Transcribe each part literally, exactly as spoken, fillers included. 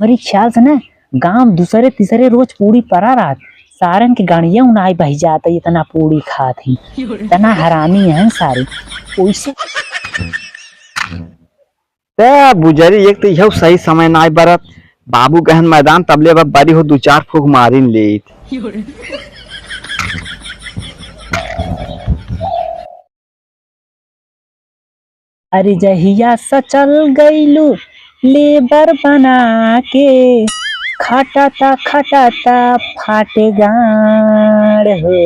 हमरे ख्याल से ना, गाँव दूसरे तीसरे रोज पूड़ी परा रहत, सारन के गड़िया उनाई बहि जात, इतना पूड़ी खात ही, इतना हरामी हैं सारे। ओइसे त बुजरी, एक त इहउ सही समय नाई बरत, बाबू गहन मैदान, तबले अब बरी हो दू चार फूक मारिन लेत। अरे जहिया से चल गइलू लेबर बना के, खटाता खटाता फाटे गाड़ हो।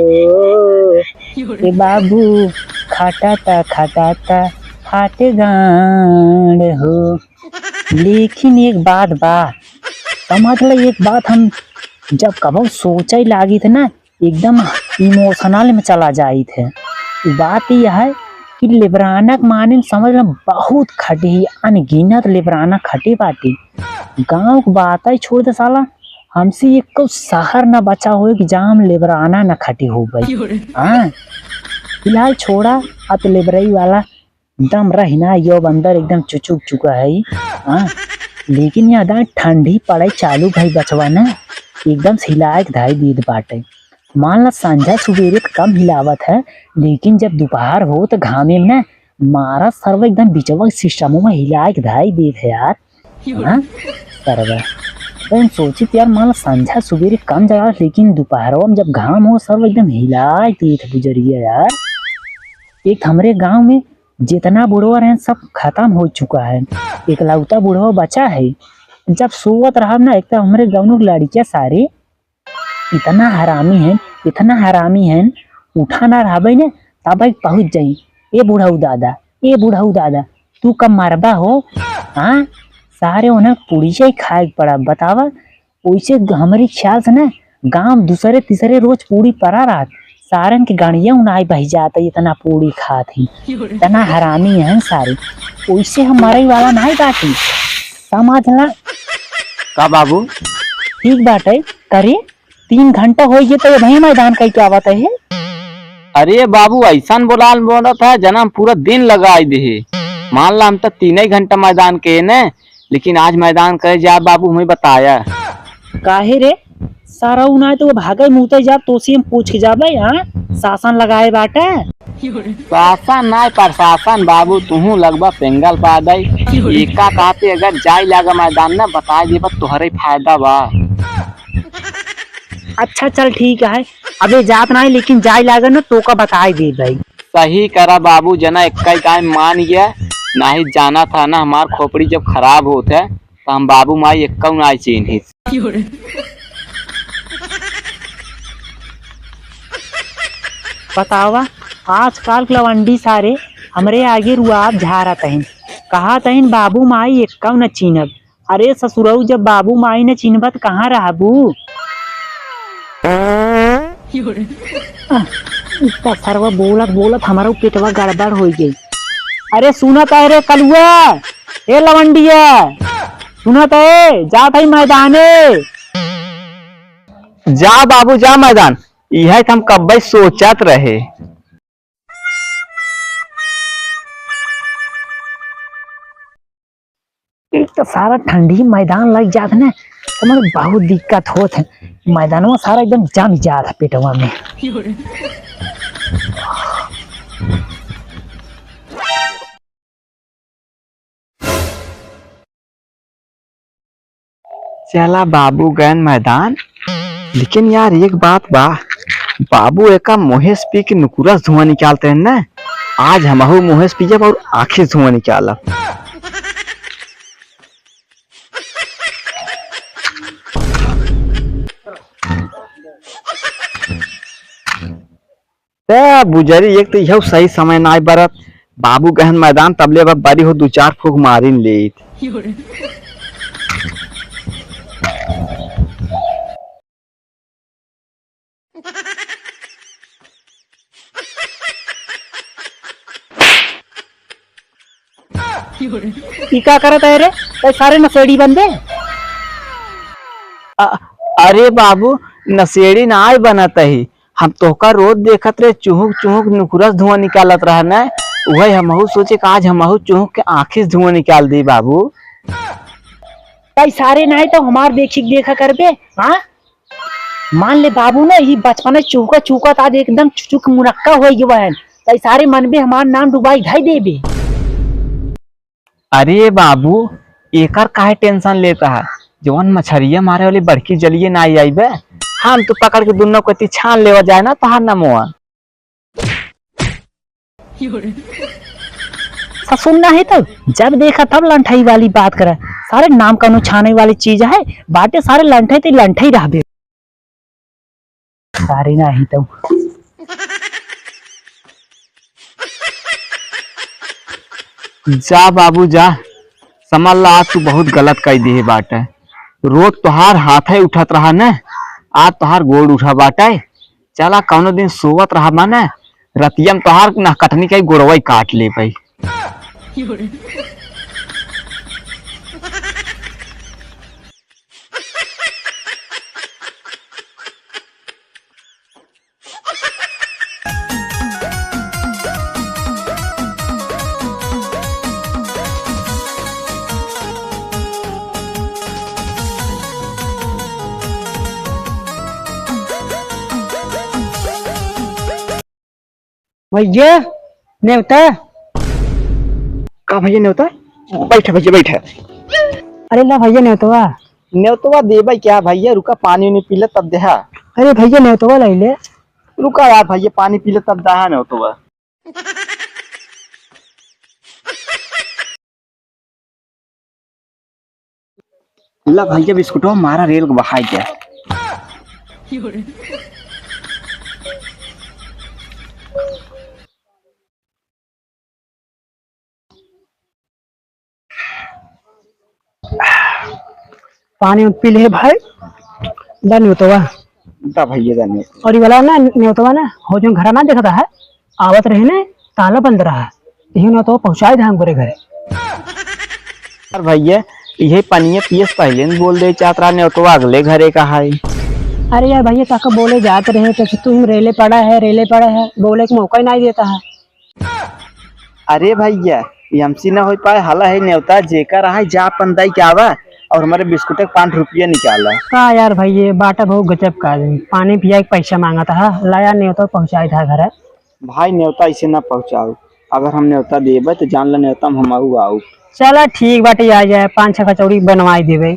ए बाबू, खटाता खटाता फाटे गाड़ हो। लेकिन एक बात बा, समझ ल, एक बात हम जब कबो सोचे लागित ना, एकदम emotional में चला जाइत है। उ बात यह है कि लेबराना के माने में समझ ल बहुत खटे ही, अनगिनत लेबराना खटे बाटे। गाँव के बात ही छोड़ दे साला, हमसे एको शहर न बचा होए कि जहाँ हम लेबराना न खटे हो भाई। हाँ, फिलहाल छोड़ा, अब तो लेबरई वाला दम रही ना, यो बंदर एकदम चुचुक चुका है। हाँ, लेकिन ये अदा ठंडी पड़े चालू भाई बचवा ना, एकदम से हिलाए के धाई दीद बाटे। मान ला संझा सुबेरे त कम हिलावत है, लेकिन जब दोपहर हो त घामे में ना मारा सरवा एकदम बिचवा के system में हिलाए के धाई दीद है यार। हाँ, सरवा। तो हम सोचित यार, मान ला संझा सुबेरे कम जला, लेकिन दोपहरवा में जब घाम हो सरवा एकदम हिलाए दीद है बुजरिया यार। एक हमरे गांव में जितना बुढ़वा रहे सब खत्म हो चुका है, एकलौता बुढ़वा बचा है। जब सोवत रहब ना, एक तो हमरे गाँव के लड़किया सारे इतना हरामी हैं, इतना हरामी हैं, उठा ना रहबे ने, तब एक पहुँच जाई, "ए बुढ़ऊ दादा, ए बुढ़ऊ दादा, तू कब मरबा हो?" हाँ, सारे उन्हें पुड़िया ही खाए के पड़ा, बतावा। ओइसे हमरे ख्याल से ना, गांव दूसरे तीसरे रोज पूड़ी परा रहत, सारन के गड़िया उनाई बहि जात, इतना पूड़ी खात ही, इतना हरामी हैं सारे। ओइसे हम मरई वाला नाई बाटी, समझ ला। का बाबू? ठीक बाटे, करे तीन घंटा हो गए तो ये भाई मैदान कई के आवत है। अरे बाबू, ऐसन बोलाल बोलत है, जना हम पूरा दिन लगाई दे। मान ला हम तो तीन ही घंटा मैदान के ने, लेकिन आज मैदान करे जा बाबू, हमें बताया। काहे रे? सारा उ ना तो भागे मुते जा, तोसी हम पूछ के जाबे, हाँ? शासन लगाए बाटे। शासन ना, प्रशासन बाबू, तुहू लगबा पेंगल पादई। एका कहते अगर जाई लागा मैदान ना, बताए देबा, तोहरे फायदा बा। अच्छा चल ठीक है, अबे जात नाई, लेकिन जाई लागा ना, तोका बताए देबे। सही करा बाबू, जना एक्का ही काम मान गया, नाही जाना था ना, हमार खोपड़ी जब खराब होत है, तो हम बाबू माई एक्का नाही चीन्हित। बतावा, आजकल के लवंडी सारे हमरे आगे रुआब झारत हैं, कहत हैं, "बाबू माई एक्का न चीन्हब।" अरे ससुरऊ, जब बाबू माई न चिन्हबा त कहाँ रहबू? आह, इतना सरवा बोलत बोलत हमारा पेटवा गड़बड़ होइ गई। अरे सुनत है रे कलुआ, ए लवंडिया, सुनत है, जात है मैदाने। जा बाबू जा मैदान, इहे त हम कब्बे सोचत रहे। एक तो सारा ठंडी मैदान लग जात है ना, तो मतलब बहुत दिक्कत होत है। मैदानवा सारा एकदम जम जात है पेटवा में। चला बाबू गयन मैदान, लेकिन यार एक बात बा, बाबू एका मुँहे से पी के नुकुरा से धुआं निकालते हैं ना, आज हमहू मुँहे से पियब और आँखी से धुआं निकालब। ए बुजरी, एक तो यहू सही समय नाय बरत। बाबू गहन मैदान, तबले अब बरी हो दू चार फूक मारिन लेत। ई का करत है रे? ए सारे नशेड़ी बंदे। अ-, अरे बाबू, नशेड़ी नाय बनत ही। हम तोहका रोज देखत रहे, चुहुक चुहुक नुकुरा से धुआं निकालत रहा न, उहे हमहू सोचे कि आज हमहू चुहुक के आँखी से धुआं निकाल दी बाबू। तई सारे नाहीं तो हमार देखी देखा करबे, हाँ? मान ले बाबू ना, ई बचपने चूका चूका त आज एकदम चुचुक मुनक्का होइ गवा है। तई सारे मनबे हमार नाम डुबाई धई देबे। अरे बाबू, एकर काहे tension लेता है? जवन मछरिया मारे वाली बड़की जलिये ना आई बे, हम तो पकड़ के दुन्नो कती छान लेवा जाए ना तोहार नमवा। ससुर नाहीं तो जब देखा तब लंठई वाली बात करे। सारे नाम कौनो छाने वाली चीज है, बाटे सारे लंठई ते लंठई रहबे। सारे नाहीं तो। जा बाबू जा, समझ ला आज तू बहुत गलत कई दिहे बाटे। रोज तोहार हाथे उठत रहा न, आज तोहार गोड़ उठा बाटे। चला कौनो दिन सोवत रहा माने, रतिया में तोहार ना कटनी कई गोड़वई काट ले भाई। भैया, नेवता। का भैया नेवता? बैठा भैया, बैठा। अरे ला भैया नेवतवा। नेवतवा देबे क्या भैया? रुका, पानी उनी पी ले तब देहा। अरे भैया नेवतवा लाई ले। रुका यार भैया, पानी पी ले तब देहा नेवतवा। ला भैया बिस्कुटवा मारा रेल के बहाई के। पानी उन पी ले भाई। दा नेवतवा। दा भैया दा नेवतवा। और ये वाला ना नेवतवा ना, हो जो घरा ना देखता है, आवत रहे ने, ताला बंद रहा, यही नेवतवा पहुँचाई दे हमरे घरे। यार भैया, इहे पनिया पियस पहिले न बोल दे चाहत रहा, नेवतवा अगले घरे का है। अरे यार भैया, ताका बोले जात रहे तो तू ही रेले पड़ा है, रेले पड़ा है, बोले के मौका ही नहीं देता है। अरे भैया, ये हमसे ना हो पाए, हला है नेवता जेकर आहे, जा अपन दाई के आवा और हमारे बिस्कुट के पाँच रुपया निकाला। का यार भैया, बाटा बहुत गजब का आदमी, पानी पिया के पैसा मांगत हा, ला यार नेवता पहुँचाई था घर। भाई नेवता ऐसे ना पहुँचाओ, अगर हम नेवता देबे तो जान ला नेवता में हम आऊ आऊ। चला ठीक बाटे, आ जाए, पाँच छह कचौड़ी बनवाई देबे।